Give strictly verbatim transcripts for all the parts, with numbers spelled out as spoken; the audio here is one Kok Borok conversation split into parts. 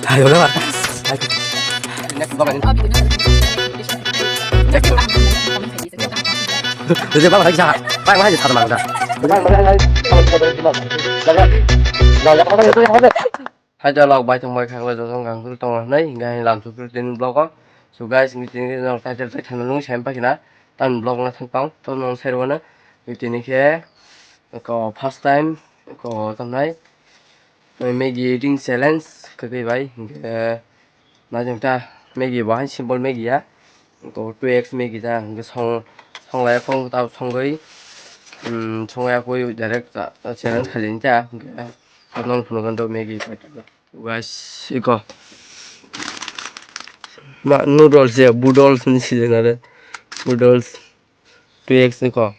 Ayo, udah, Pak. Next vlog aja. Next vlog. Jadi, Pak, lagi siapa? Pak, mana aja, satu mangga. Hai da lok bai tong bai khang bai jotong gang kuru tong nai gai lam tu kuru tin vlog o. So guys, ni tin ni title tai thang nung sem pakina tan vlog na thang pang to nong ser wana. Ni tin ni khe ko first time ko tong nai Maggie eating challenge kagwi bai hingke na jeng ta Maggie bo hai simple Maggie ya. Ko two X Maggie ta hingke song song lai phone ta songwi song ya koi direct challenge khali ta hingke. Aboni phunukgo Maggie paithago. Guys, iko. Ma noodles ya, boodles ni season are. Boodles. Two X iko.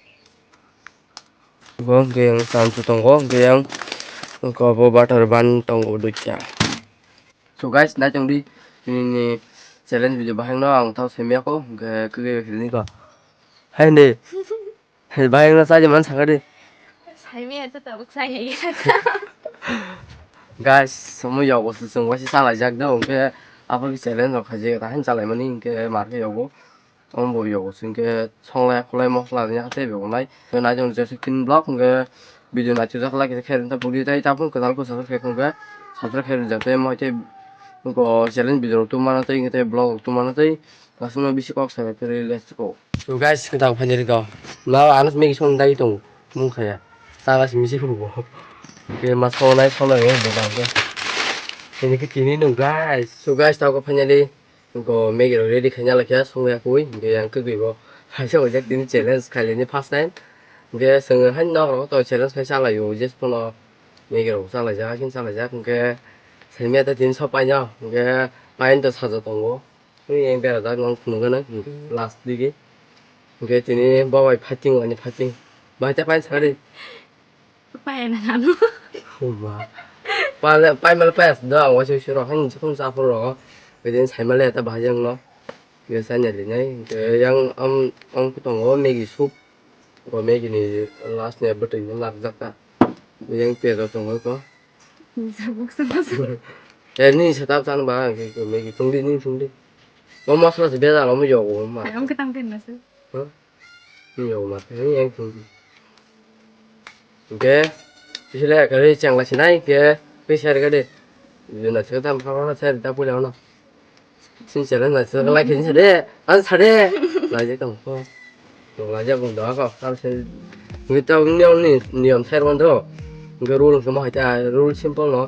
Iko hwnkhe yang chanchu tongo, hwnkhe yang iko bo butter bun tongo duita. So guys, nai tongdi, nini challenge video bahai no ang tau semya ko, hwnkhe kwgwi hwnkhe niko. Hai ne. Bahai no chaji man sakadi. Saimaya to tabuk sai. Guys, somo yogo se chwng waisa chalaijak do, hwnkhe abo khe challenge rok khaijak, ta han chalaimani hwnkhe mar khe yogo. Omo bo yogo se hwnkhe songlai khulai mosla ring ya tei bebonai. Nai jong jesu kin vlog hwnkhe video naithotok like khe ring ta bugdi tei tabuk kwtal kwsa khe hwnkhe subscribe khe rijak tei moi tei challenge video rok tubumano tei vlog rok tubumano tei aswkno bisi kok sai let's go. So guys, kwtal phaini rwkha. Ma ano Maggie song dagi tongo. Mung khaya. Tala simi se hubo. Ke ma songnai songnai o bo bang ke. Ini ke tini no guys. So guys, tao ko finally ko Maggie rok ready khaina lakha songya kui. Ke yang ke gui bo. Haisa ojak tini challenge khaileni first time. Ke song han nok rok to challenge khai chalai o. Just pono Maggie rok chalai jak, kin chalai jak. Ke semi ata tini so paina. Ke pain to saja tongo. Tei yang berajak nang phunukgwi nang last digi. Hwnkhe tini bo bai fighting ani fighting. Bai ta pain sari. Paina nanu. Ba. Pale pai mal pas da wa sui sui ro han jikhun sa phur ro. Bidin sai mal ta bahai yang no. Ye sa nya li nai. Yang am am ku tongo Maggie soup. Bo Maggie ni last ni bwtwi ni lak jak ta. Yang pe ro tongo ko. Ni sabuk sama su. Eh, ni setup chan ba, ke, ke, Maggie, thung di, ni thung di. Mo masala se beda lo, mo yogo, ma. Ayam ketang ken nasu. Huh? Ni yogo, ma, ni yang thung di. Oke. Sila kare chang la sinai ke, pe share ka de. Juna se tam pa pa share ta pula no. Sin challenge na se like ni sade, an sade. Lai je tong ko. Tong lai je bung da ko. Tam se ngi ta niyom ni niyom ser wan do. Ngi rule se mo hai ta rule simple no.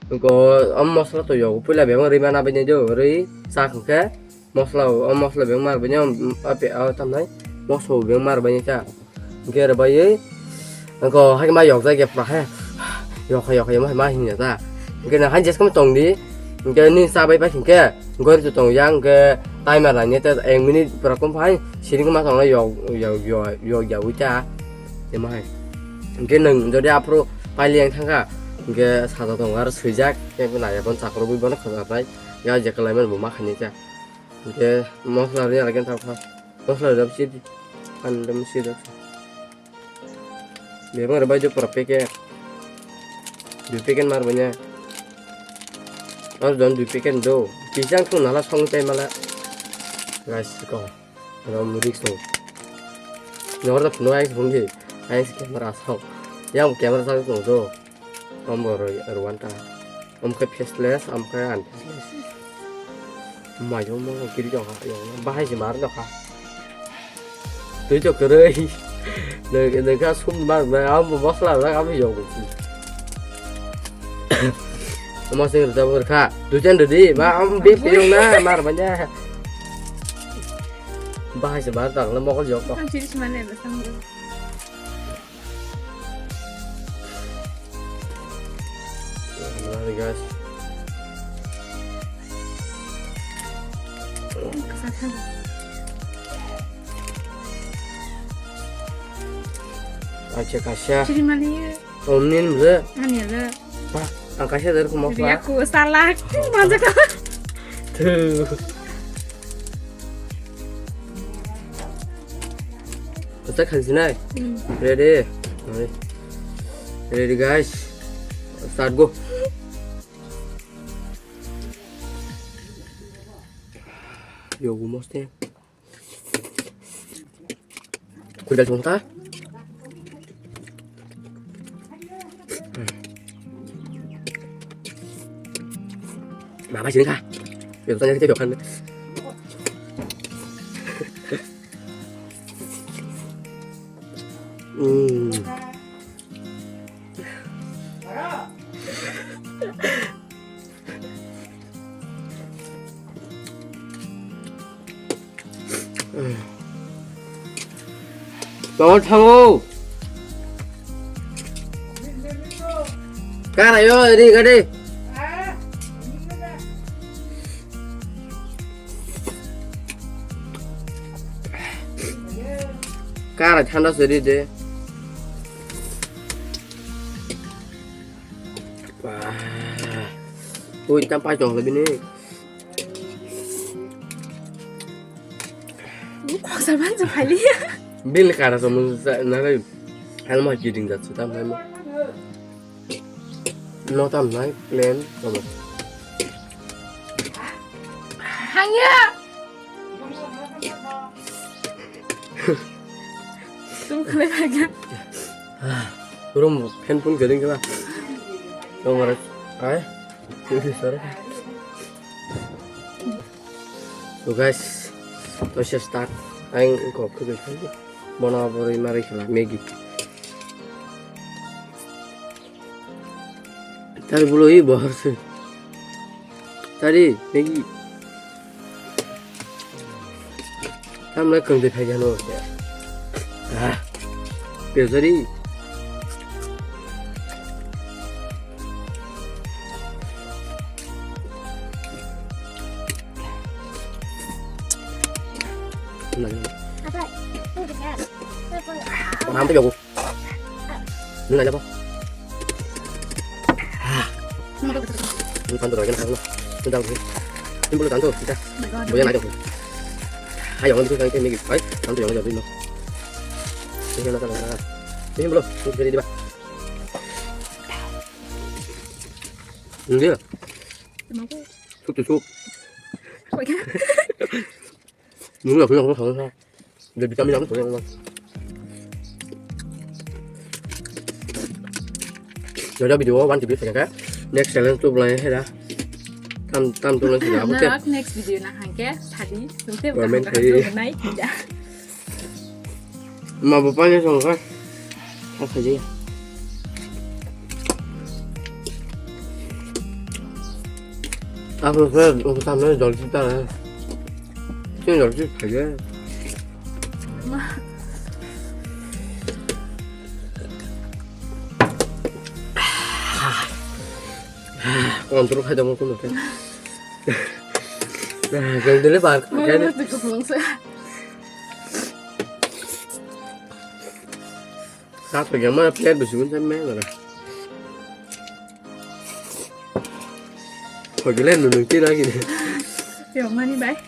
Ko am masala to yo puila beng ri mana bini do ri sa khang ke. Masala o masala beng mar bini am ape a tam nai. Masala beng mar bini ta. Hingke rwbaiwi, angkho haikhe ma yokjak ya pura khe. Yokha, yokha, yokha, ma himya ta. Hingke nang haini jeske tongdi. Hingke nini chabai pai hingke, gori to tong yang, hingke timer lainai ta ek minute pura kom phai, siring ma tongna yok, yok, yok, yok, yaui ta. Ema hai. Hingke nang jodi aphuru paili yang thangkha, hingke saja tongo aro swijak, hingke naiya bono chakrwbwi bono khajak nai. Ya je kwlai mani bo ma khainai ta. Hingke mosla rwya lagin thangkha. Mosla rwjak sidi. Ani dam sidi. Bebak rwbai do pura packet. Dui packet mar banya. Ar don dui packet do. Kijang tu nala song tai mala. Guys ko. Rom rik song. Nor da phunuk ai song di. Ai camera song. Yang camera song do. Om bo roi rwanta. Om khe faceless, om khe unfaceless. Mayo mo kiri jong ha, yo. Bahai se mar jong ha. Tui to kwrwi. Nang nang kha sum mar ba, om bo mosla ba, om yo. Mo sing rwjak bo kha. Duijan rwdi, ba om be piyong na mar ba nya. Bahai se mar jong na mokol jok. Ang sini semane ba sang. Guys. Acha kaisa. Chiri mani. Omnin mle. Ani le. Ba, ang kaisa dari kumok. Aku salak. Manja ka. Tuh. Kita khansinai. Hmm. Ready. Ready guys. Start go. Yogo moste. Kudal sungka. Mama sini ka. Yogo tanya kita yokan. Hmm. Tol thango. Kara yo ri gade. Kara thanda seri de. Wah. Ui, tam pai tong lebih ni. Kok saman sa phali. Bil kara sa mun sa na rai. Hal ma kidding dat sa tam hai ma. No tam nai plan. Hangya. Tum khlai phai kha. Rum fan phun gading kala. Tong mara. Ai. Sorry. So guys, to se start. Ang kok khwdai kha. Bona bori mari khala Maggie. Tari bolo i bohar se. Tari, Maggie. Tamle kangde phai gano. Ah. Pezari. Apa? Ini juga. Telepon. Paham tuh ya, Bu? Nuna aja, Bang. Ini kan tuh, kan, kan. Ini tahu sih. Ini belum tentu, kita. Boleh aja, Bu. Ayo, nanti kita ini, ayo, tentu yang aja dulu. Ini kan, kan, kan. Ini belum, ini jadi, Bang. Ini dia. Kenapa? Sup tuh, sup. Kok ya? Nunggu aku yang ngomong. Dia bisa bilang aku yang ngomong. Jadi video one video saja kan. Next challenge tuh belai ya dah. Tam tam tuh nanti aku Nah, next video nah hangke tadi. Nanti Komen bakal tadi. Naik ya. Ma bapanya songkar. Apa saja? Aku kan aku tambah jol kita lah. Sini jol kita aja. Kontrol khai dong aku makan. Nah, jol dulu pak. Mana tuh kepung sih? Satu yang mana plate besi pun sama lah. Kau gila nunung kira gini. Yo mani bai.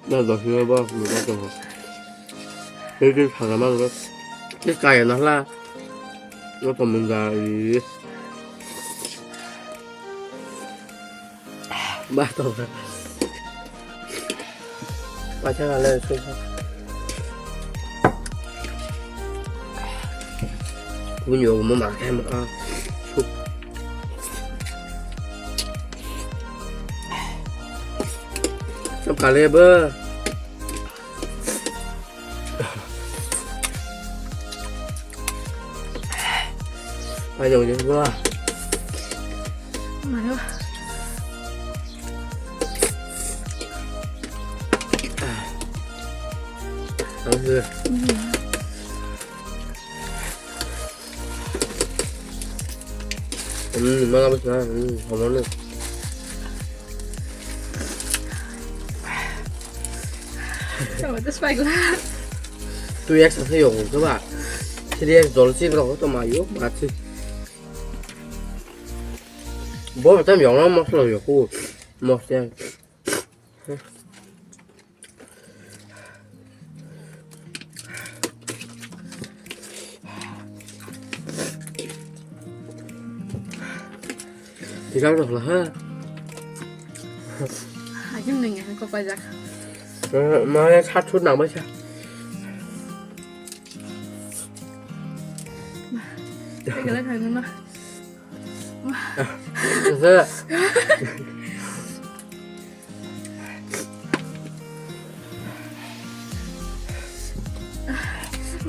Nah, dos lima bos, lima bos. Ini sih sama mana bos? Ini kaya nah lah. Lo pemenjai. Bah, to. Pacha ngale su. Bunyo mo ma kai ma ka. Su. Sam kale ba. Ayo, ayo, wah. Mana? Ayo. Hmm, mana bos na? Hmm, kamu nih. Sama tu spike lah. Two X sa yong ko ba. Three X dol si bro to ma yo ma si. Bo tam yong na mosla yo ko. Mosla. Tikang rok lah ha. Ini yang kau pajak. Eh, mana satu nama sih? Kagak kagak nama.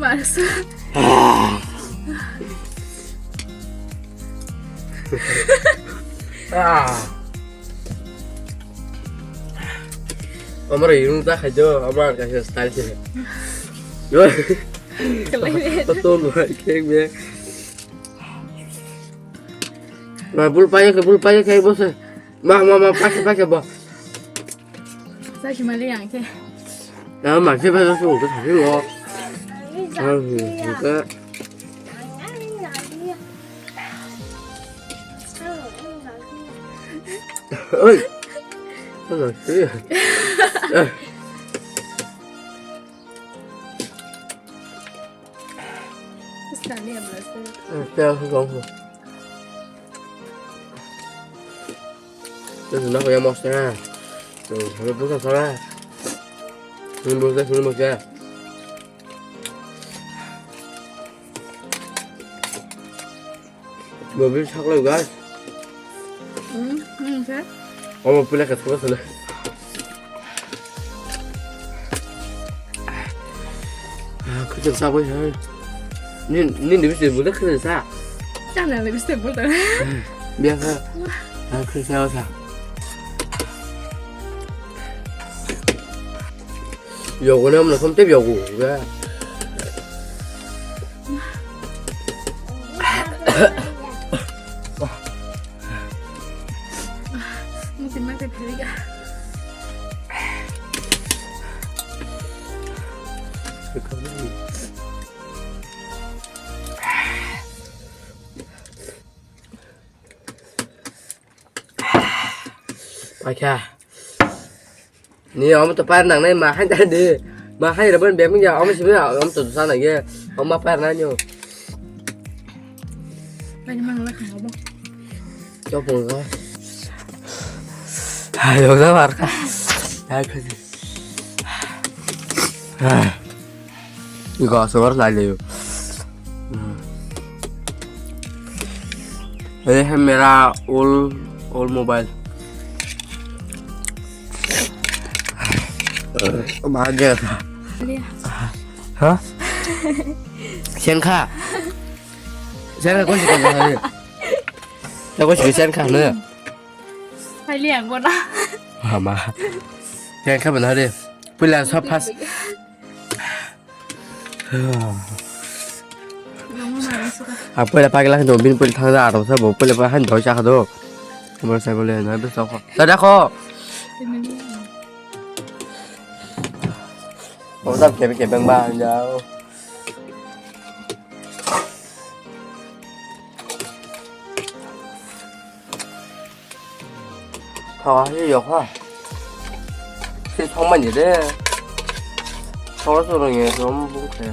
Maksa. Ah. Amar irung ta khai jo, amar kaisa style se. Yo. Kelai. Betul, kek be. Ma, bul paye ke, bul paye ke, bose. Ma, ma, ma, pakai, pakai, bo. Sa si mali yang ke. Ya, ma, ke ba su ke sa lo. Ah, ke. Oi. Ano sih? Sekali ya, belas. Eh, ya, langsung. Terus nak yang mau sana. Tuh, sampai pusat sana. Ini pusat, ini pusat. Bo bil saklai, guys. Hmm, hmm, sir. Omo pula ka thok sala. Ah, khujak sa bai hai. Nin, nin de bisi bulak khujak sa. Chana le bisi bulak. Biya sa. Ah, khujak sa sa. Yogo ne amna khom tep yogo ga. Mungkin mati pheriga. Paikha. Ni omo to par nang nai ma hai da de. Ma hai ra ban bem ya omo simi omo to sa na ye. Omo par na nyo. Pani mang la khang obo. Cho pung ga. Hai yo da mar ka. Hai ka. Hai. Iko aswk lai laio. Ye hai mera old, old mobile. Ma gaya tha. Ha? Sen kha. Sen kha, kon si kon kha. Ya kon si sen kha ne. Hai liang ko na. Ama. Sen kha bana de. Pula sa pas. Ang pwila pagila hinwi bini pwila thang ja aro sa bo pwila pa han doi cha kha do. Mo sai bole na be sa kho. Da da kho. Mo dam kebe kebe ba jao. Thawa hai yok ha. Se thong mani de. Thawa se rong ye rom bung khe.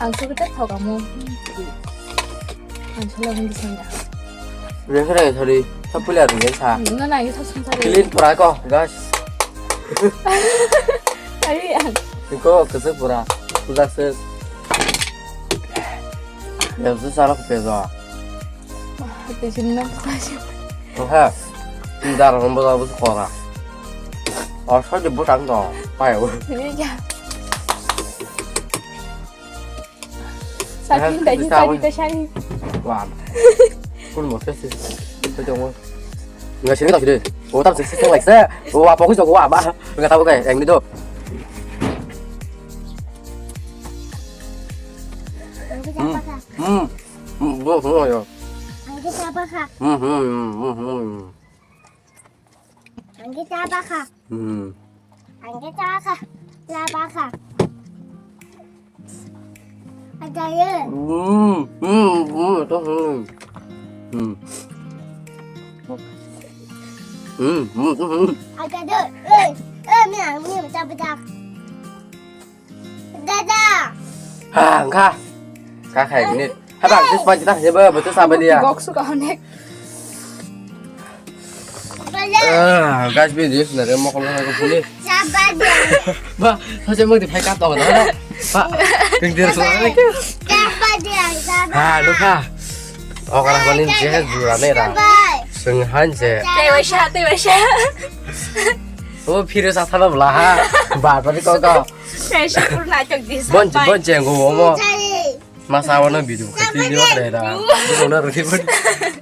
Ang se kete thok amo. Ang se lo hindi senda. Reng khe reng thari. Thap puli arung ye sa. Nang na ye thap sung thari. Clean pura ko, guys. Ari ang. Ko kese pura. Pura se. Yang se sara ko pezo. Tei sini nang kasi. Oha. Dar rombo da bus kora. Oh, so de butang do. Pai. Ini ya. Sakin tadi tadi tadi. Wah. Kun mo tesi. Tadi mo. Nggak sini tak sini. Oh, tak sini like saya. Oh, apa aku jago apa? Nggak tahu kayak yang itu. Hmm. Hmm. Hmm, bo, bo, yo. Ang kita apa kha? Hmm, hmm, hmm, hmm, hmm. Ang kita apa kha? Hmm. Ang kita apa kha? Apa kha? Ada ye. Hmm, hmm, hmm, to, hmm. Hmm. Hmm, hmm, hmm, hmm. Ada de. Eh, eh, mi ang mi ta ba ta. Dada. Ha, angkha. Ka khai ni. Ha, bang, tis panci tah, ya, ba, betul sampai dia. Gok suka onek. Dada. Ah, guys, video sina re mokol na ko puli. Ba, sacha modi phai ka to da. Ba, keng dir so. Ha, lukha. O kara mani je jura ne ra. Seng han je. Tei waisa, tei waisa. O phiro sa thana bla ha. Ba, ba ko ko. Tei sapur na chok di. Bon, bon je ngo mo. Masa wana video khati ni wakre da. Bukan na roti pun.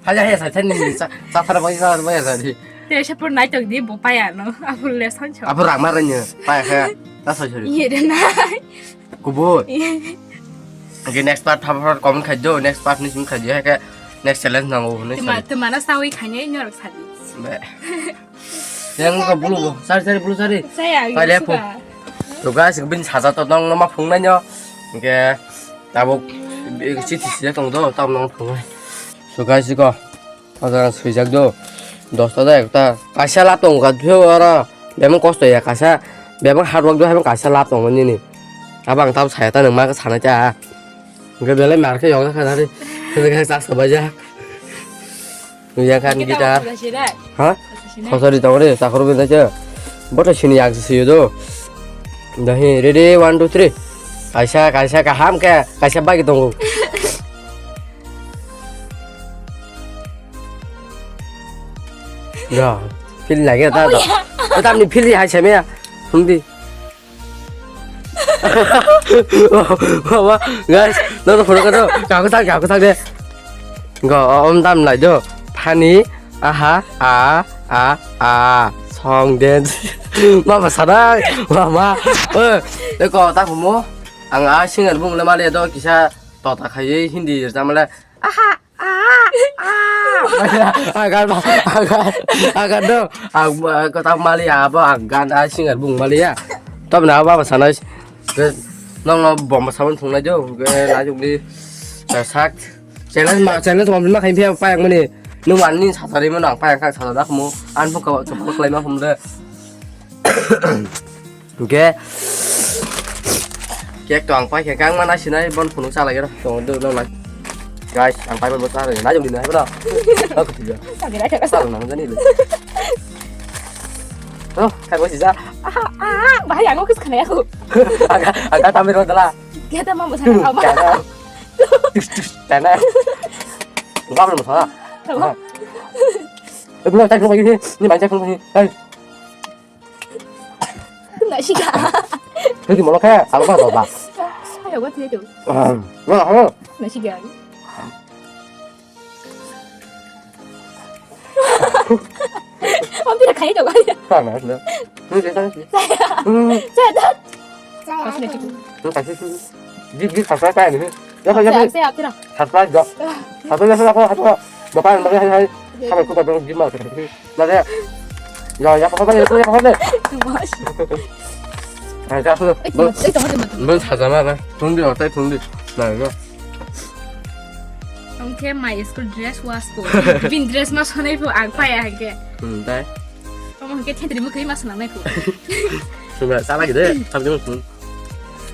Hanya hanya sacha ni sa, sa thara bai sa bai sa di. Tei sapur naitok di bo paya no. Apur le sancho. Apur rang maranya. Paya kha. Ta sa chori. Iye de nai. Kubur. Oke, next part thapa comment khai do, next part ni simi khai do, hai khe next challenge nango hwnwi Tuma, sadi. Tuma na sawi khainai norok sadi. Be. Yang ka bulu bo, sari sari bulu sari. Saya Pai le phu. Suka. To guys, bin saja to nong ma phungnai nyo. Oke. Tabuk si si si tong do, tab nong phungnai. To guys ko. Aja swijak do. Dosta da ekta. Kaisa lap tong gat phio oro. Bebang kosto ya kaisa. Bebang hard work do hai kaisa lap tong nini. Abang tab saya ta nang ma ka sana cha. Ge belai mar khe yong kha dari. Ge sa sa baja. Nuya kan gitar. Ha? Khosari tong re, sakor bin da cha. Bota sini yak siyo do. Dahi, ready, one, two, three. Kaisa, kaisa kaham khe, kaisa bagi tongo. Ya, feel lagi ta ta. Tamni feel hai seme ya. Hum di. Baba, guys, no to photo kato. Kaku thang, kaku thang de. Go, om dam lai do. Thani, aha, a, a, a. Song dance. Mama sana, mama. Eh, eko ta kumo. Ang a singer bung le male do kisa tota khai Hindi jamale. Aha, ah, ah. Agar, agar, agar do. Ang, ah, kota mali abo ang gan a singer bung mali ya. Tab na abo abo sanai. Nong no bom sabun thung nai jo. Ke lajung di. Sak. Challenge ma, challenge ma ma khain phe pa yang mani. Nung an ni satari mo nang pa yang kha sata dak mo. An phu ka chok klai ma hum de. Hingke cake to ang paikha khe ang ma naisinai bon phunuk chalai rw tongo dwk nang nai. Guys, ang paiman bo chalai nai jong di nai bro. Oke, tiga. Sampai aja. Chalai nang jani le. Oh, khai bo sija. Aha, aha, bahai ang kis khana aku. Aga, aga tamir dala. Kita mau sana apa? Tus tus tana. Gua belum sana. Apa? Eh, belum, tak belum lagi ni. Ni main cek belum lagi. Hai. Nggak sih, Kak. Ini gimana, Kak? Aku nggak tahu, Pak. Ayo, gua tuh itu. Ah, nggak, aku. Nggak sih, Kak. Om tidak kayak itu, Kak. Sana, sana. Ini dia, sana sih. Saya. Hmm. Saya tak. Saya. Ini kasih sih. Di, di, subscribe aja nih. Ya, ya, ya. Saya, saya, tidak. Subscribe, ya. Satu, ya, satu, satu. Bapak, bapak, hai, hai. Oke. Sampai buka dulu, gimana? Nah, ya. Ya, ya, apa-apa, ya, ya, apa-apa. Too much. Nah, ya, sudah. Eh, tunggu, tunggu, tunggu. Bel saja mana? Tunggu, otai tunggu. Nah, ya. Oke, my school dress was for. Bin dress ma sonai po ang paya hake. Hmm, tai. Omo hake thentri mo kai ma sonai po. Sudah, salah gitu ya. Sampai tunggu.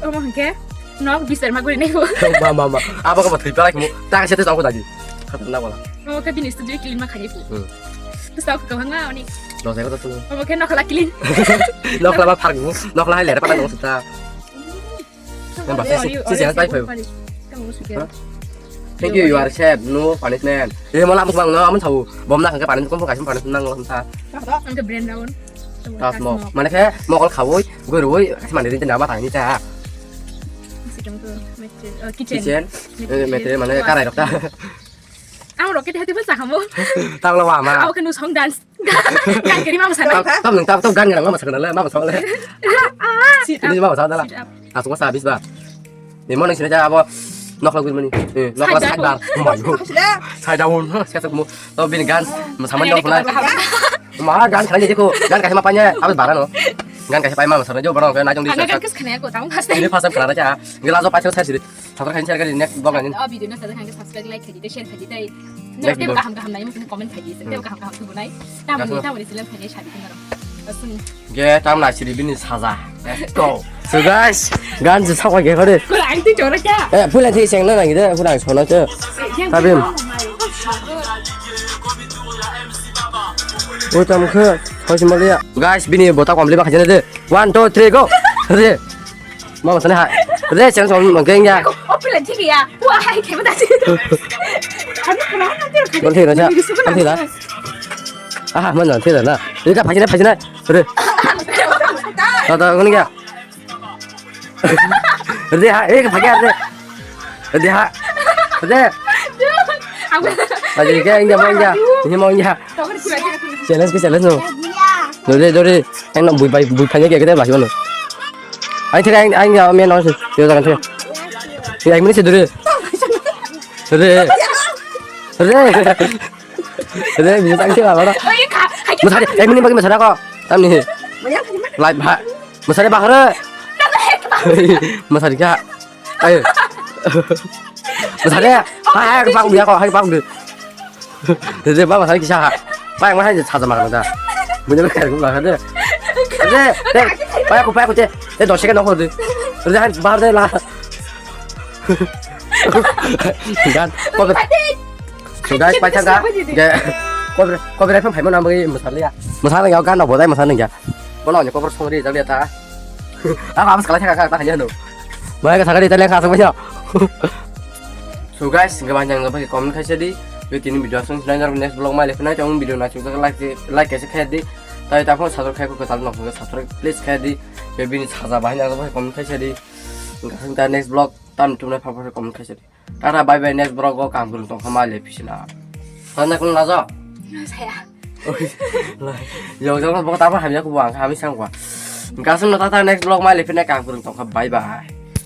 Omo hake nok bisar ma guri nai po. Ma, ma, ma. Apa kau betul pala kamu? Tak saya tu tahu tadi. Kata nak wala. Omo ke bin studio clean ma khai po. Hmm. Terus tahu kau hanga oni. Lo saya kata tu. Omo ke nok la clean. Nok la ma park mu. Nok la hai lera pada nong sita. Yang bahasa si si yang tai po. Thank you, you are safe, no punishment. Eh, malah aku bang, no, amun tahu. Bom nak ke punishment, kau kasih punishment nang, nang, nang. Ang ke brand down. Tas mo. Mana ke, mo kol khawoi, gurui, kasih mandi rinci nama tani ta. Kitchen. Kitchen. Eh, metre mana karai rok ta. Ang rocket hati pun sahamo. Tang lo ama. Aku kenu song dance. Gan kiri mama sana. Tam nang tam tam gan nang mama sana le, mama sana le. Ini mama sana la. Sit up. Asuk sa bis ba. Ni mo nang sini ja abo. Nok la gurmani. Eh, nok la side bar. Sai down. Sai down. Sai tak mo. To bin gan. Sama ni nok la. Ma gan khana ni ko. Gan kasi mapanya. Abis bara no. Gan kasi pai mama sana jo bara no. Na jong di. Ana gan kas khana ko tang kas. Ini pasal khana ja. Gila jo pasal sai sini. Subscribe khaini share khaini next vlog ani. O video no subscribe khaini subscribe like khaini share khaini tai. Next vlog. Tebo kaham kaham nai mungkin comment khaini. Tebo kaham kaham tubu nai. Tamni tamni silam khaini shadi khaini ro. Asun. Ge tam na siri bini saja. Let's go. So guys, gan je sakwa ge khore. Kurang ti chora kya? Eh, pula thi seng na nang de, pula sona che. Tabim. Oi, tamo khe, hoi, si maliya. Guys, bini bota complete ba khaina de. One, two, three, go. Re. Ma masani ha. Re, challenge on, ma geng ya. O pila thik ya. Wa, hai, khema da. Don thik na cha. Don thik na. Aha, man don thik na. Ini ka phajina, phajina. Re. Ta, ta, kuni kya? Re ha, eh, phagya re. Re ha. Re. Aji ke inja mo inja. Ini mo inja. Challenge ke challenge no. Dore, dore. Ang no bui bai, bui phanya ke kete basi no. Ai thik ang, ang ya me no se. Yo jagan thik. Ya mini se dore. Re. Re. Re, bisa tang sila mana? Masari, eh, mini bagi masari ko. Tamni. Lai ba. Masari bahar. Masari ka. Ayo. Masari. Hai, hai, bang dia ko, hai, bang dia. Re, ba masari kisa ha. Bang, bang, hai, saja makan dah. Punya bekar gua makan deh. Re, re. Paya ko, paya ko, te. Te dos second ko deh. Re, hai, bahar deh lah. Gan, kau So guys, paithangkha. Ge, kobre, kobre phang phaima nang bagwi mwsaliya. Mwsana ya gan bodai mwsana ya. Bono ni kobre songri jaliya ta. Ang abas kala thaka ka ta hanya no. Bai ka thaka di ta lengkha asok banya. So guys, gabang jang gabang comment khaisa di. Yo tini video asong sinai jar next vlog mai lephina chong video na chukta like like kaisa khai di. Tai ta phone subscribe khai ko tal no subscribe please khai di. Yo bini saja bahai na comment khaisa di. Gabang ta next vlog tam tumna pha pha comment khaisa di. Tata bye bye next vlog o kam kwrwng tongkha mai le phisina. Tanda kung lajo? Saya. Yo jang bo tama hamya ko ang kami sang kwa. Gasung na tata next vlog mai le phina kam kwrwng tongkha bye bye.